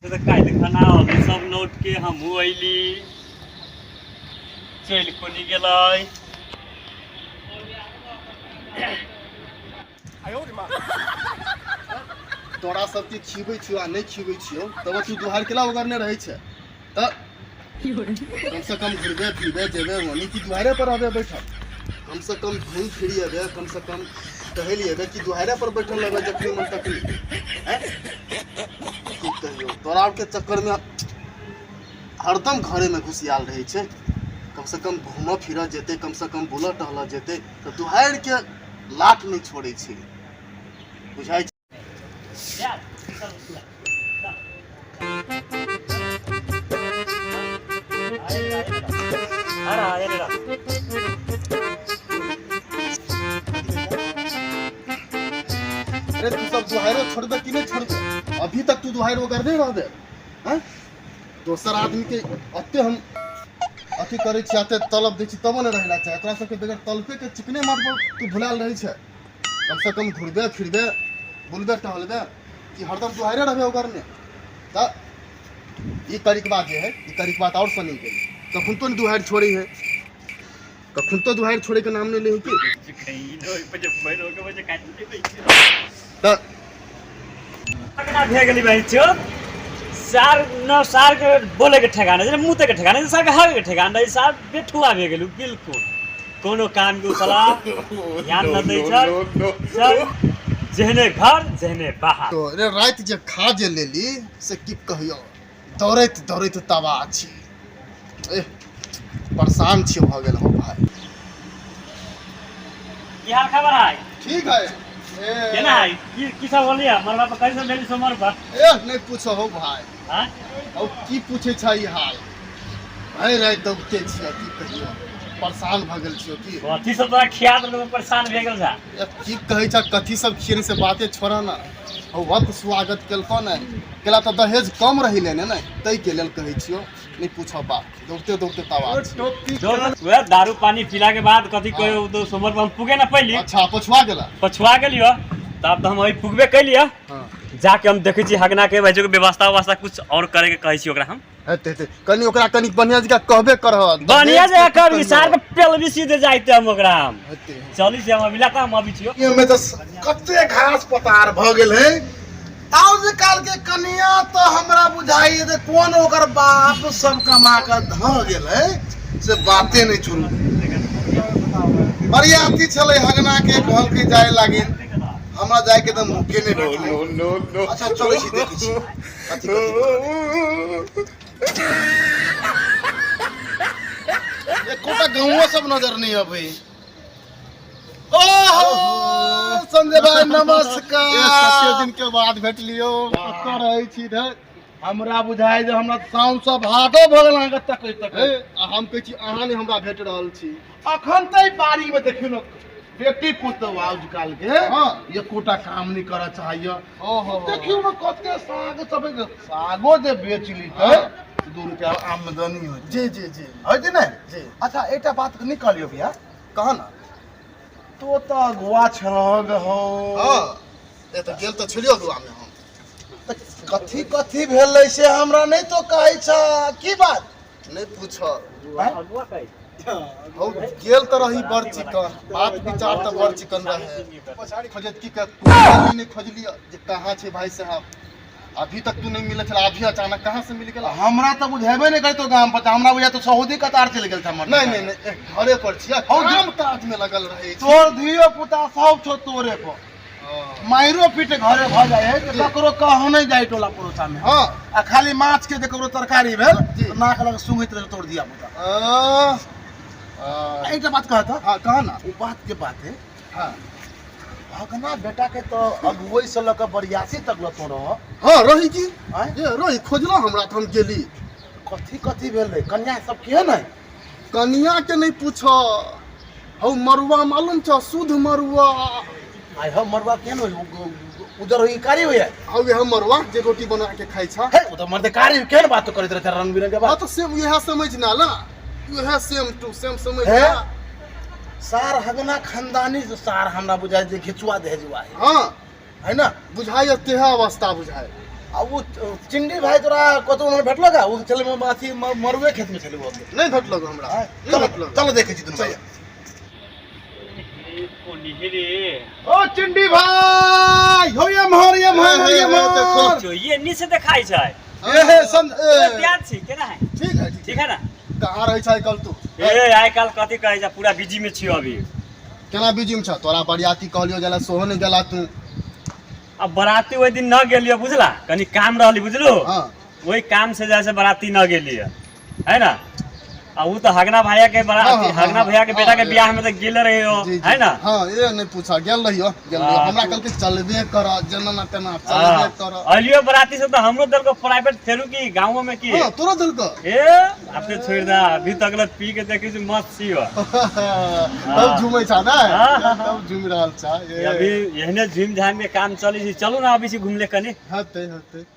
तऽ काल्हि खना अबै सब लौट के हमहूँ अयली, चलि कोनी गेलै। तोरा सबके खिबै छियौ आ नहि खिबै छियौ तब तू दुहार केला ओगरने रहै छै। तऽ कम से कम घुरबे फिरबे जेबे ओनी कि दुहारे पर रहबे बैठल? कम से कम घूम फिरी अबे, कम से कम टहलि अबे कि दुहारे पर बैठल रहबे जखनी मन तखनी? हैं, की कहियौ, तोरा आरके चक्करमे हरदम घरेमे घुसियाल रहै छै। कम से कम घूमऽ फिरऽ जेतै, कम से कम बुलऽ टहलऽ जेतै, तऽ दुहारिके लाट नहि छोड़ै छै, बुझाइ छै। अरे, तू सब दुहारो छोड़बे कि नहि छोड़बे? अभी तक तू दुहारो ओगरने रहबे? हैं, दोसर आदमी के अते हम अथी करै छी, अते तलब दै छी, तबो नहि रहै ला चाहे। तोरा सबके बगैर तलपे के चिकने माथ पर तू भुलायल रहै छै। कम से कम घुरबे फिरबे, बुलबे टहलबे कि हरदम दुहारे रहबे ओगरने? तऽ ई तरीकबा जे है, ई तरीकबा तऽ आओर सनी गेलै। कखन तो नहि दुहारि छोड़ै है, कखन तो दुहारि छोड़ै के नाम नहि लै है की। तऽ भे गेली भाई चो सार न सार के बोले के ठेकाना जे मुँह के ठेकाना जे सार के हावे के ठेकाना, सार बेठुआ भे गेलू बिल्कुल। कोनो काम के साला ध्यान न दै छल, चल जेहने घर जेहने बाहर। तो रे राति जे खा जे लेली से की कहियो, दौड़ैत दौड़ैत तबाह छी, एह परेशान छी भऽ गेल हो भाई। की हाल खबर है? ठीक है। केना है? की की सब होलिया मरबा पर? कैसे भेली सोमर पर? एह नहीं पूछो हो भाई। हाँ। और की पूछे छै ई हाल भाई, राति दौड़ते छियै, की कहियो, परेशान भऽ गेल छियो की। अथी सब तोरा खिया देलको, परेशान भए गेल छा? ए, की कहै छ, कथी सब खियने से बाते छोड़ ना। हौ वक्त स्वागत केलको ने केला तऽ दहेज कम रही लेने ने, ताहिके लेल कहै छियो, नहीं पूछो बात, दौड़ते दौड़ते तबाह छी। वएह दारू पानी पीला के बाद कथी कहियो तो सोमर पर हम पुगे ना पैली। अच्छा, पछुआ गेला? पछुआ गेलियो, तब तऽ हम अभी पुगबे कैलियो। जाके हम देखै छी हगना के भाई के व्यवस्था व्यवस्था कुछ और करे के कहै छी ओकरा हम। हेतै हेतै, कनि ओकरा कनि बढ़िया जकाँ कहबे करह। बढ़िया जगह कर सार के पेलबी सीधे जाइते हम ओकरा हम। हेतै। चली से हम मिला हम अभी छियो। एहिमे तऽ कते घास पतार भऽ गेल है। आजकल के कनिया तऽ हमरा बुझाइए जे कोन ओकर बाप सब कमा कऽ धऽ गेल है से बाते नहि छोड़ू। बरियाती छलै हगना के, कहलकै जाय लागिन, हमरा जायके तऽ मौके नहि भेटलै। अच्छा चलै छी, देखै छी कथी कथी भऽ रहलै। एकोटा गाँवो सब नजर नहीं अबै। ओहो संजय भाई नमस्कार। ए, कते दिन के बाद भेटलियो, कतऽ रहै छी रे? हमरा बुझाइ जे हमरा साउंड सब हाटो भऽ गेल अहाँके तकै तकै। ए, आ हम कहै छी अहाँ नहि हमरा भेट रहल छी। अखन तऽ बाड़ी में देखियौ ने, बेटी पुतहु आजकल के एकोटा काम नहीं करऽ चाहैया। ओहो। देखियौ ने कते साग सब है, सागो जे बेच लीतै 2 रुपया आमदनी होइत। जी जी जी। है कि नहि? जी। अच्छा एकटा बात नहि कहलियौ भैया। कह ना। तो तऽ अगुआ छलह हो। हाँ, ए तऽ गेल तऽ छलियौ अगुआ में हम। तऽ कथी कथी भेलै से हमरा नहि तो कहै छ, की बात? नहीं पूछ हौ, गेल तऽ रही बड़ चिकन, बात विचार तऽ बड़ चिकन रहे। खोजत की नहीं खोजलियो जे कहाँ छै भाई साहब, अभी तक तू नहीं मिले छला, अभी अचानक कहाँ से मिल गेला? हमरा तऽ बुझेबे नहि करतो गाम पर, हमरा बुझा तो सऊदी कतार चलि गेल था। नहीं नहीं नहीं, ए, घरे पर छियै, हौ, काम काज में लगल रहे छी। तोर धियो पुता सब छौ तोरे पर। माइरो पीट घरे भऽ जाइ है तऽ ककरो कहू नहि जाइ टोला पड़ोसा में। आ खाली माछ के जे ककरो तरकारी भेल जी। तऽ नाक लग सुंघैत रहल तोर धिया पुता। आ, आ, एकटा बात कहत। हाँ, कह ना। ओ बात के बात है। भगना बेटा के तो अगुवई से लऽ कऽ बरियासी तक लऽ तो रह। हाँ, रही की। आँय? ये रही, खोजलो हमरा तऽ हम गेली। कथी कथी भेल रे, कन्या सब केहन है? कनिया के नहीं पूछ हौ, मरुआ मालूम छ, शुद्ध मरुआ। आइ हम मरुआ केहन होइ, उजर होइ कारी होइ? हौ यह मरुआ जे रोटी बना के खाइ छ। हे, ओ तऽ मर्दे कारी केहन बात करैत रहै रंग बिरंग के हाँ बात। तऽ सेम इएह समझ ना ला, इएह सेम टू सेम समझ हे? ना। सार हगना खानदानी से सार हमरा बुझाइ जे घिचुआ दहेजुआ है। हाँ। है ना? बुझाइ तेहा अवस्था बुझाइ। आ ओ चिंडी भाई तोरा कतौ उम्हर भेटलो का? ओ छलै अथी मरुए खेत में छलै ओ। नहि भेटलो हमरा, नहि चल भेटलो। चल देखै छी दुनू भाई। ओ ओ चिंडी भाई, हो एम्हर एम्हर हे, हे, एम्हर। जो ये नीचे देखाइ छै। ए हे सं ए, प्यार छी केना है? ठीक है, ठीक। ठीक है ना? कहाँ रहै छै आइ काल्हि तू? ए, आइ काल्हि कथी कहै छै, पूरा बिजी में छियो अभी। केना बिजी में छ? तोरा बरियाती कहलियो गेला, सोहो नहि गेला तू। अब बराती ओहि दिन न गेलियो बुझला, कनी काम रहली बुझलू। हाँ। ओहि काम से जैसे बराती न गेलियो है ना। आ उ तो हगना भैया के बरा हाँ, हाँ, हगना हाँ, भैया के बेटा के हाँ, बियाह में तो गेल रहे हो। जी, जी। है ना? हाँ, ए नहीं पूछा, गेल रहियो, गेल रहियो। हाँ, हमरा तू- कहलकै चलबे कर, जेना ना तेना चलबे कर। अलियो बराती से तो हमरो दल को प्राइवेट फेरू की गाँवों में की। हाँ, तोरो देलको? ए, अपने छोड़ दा, अभी तक ले पी के देखी छी मस्त छी हो। तब झूमै छा ना? हाँ, हाँ, हाँ। तब झूम रहल छा। ए। अभी एहने झूम झाम के काम चली छी, चलू ना अभी छी घूमले कनी। हते हते।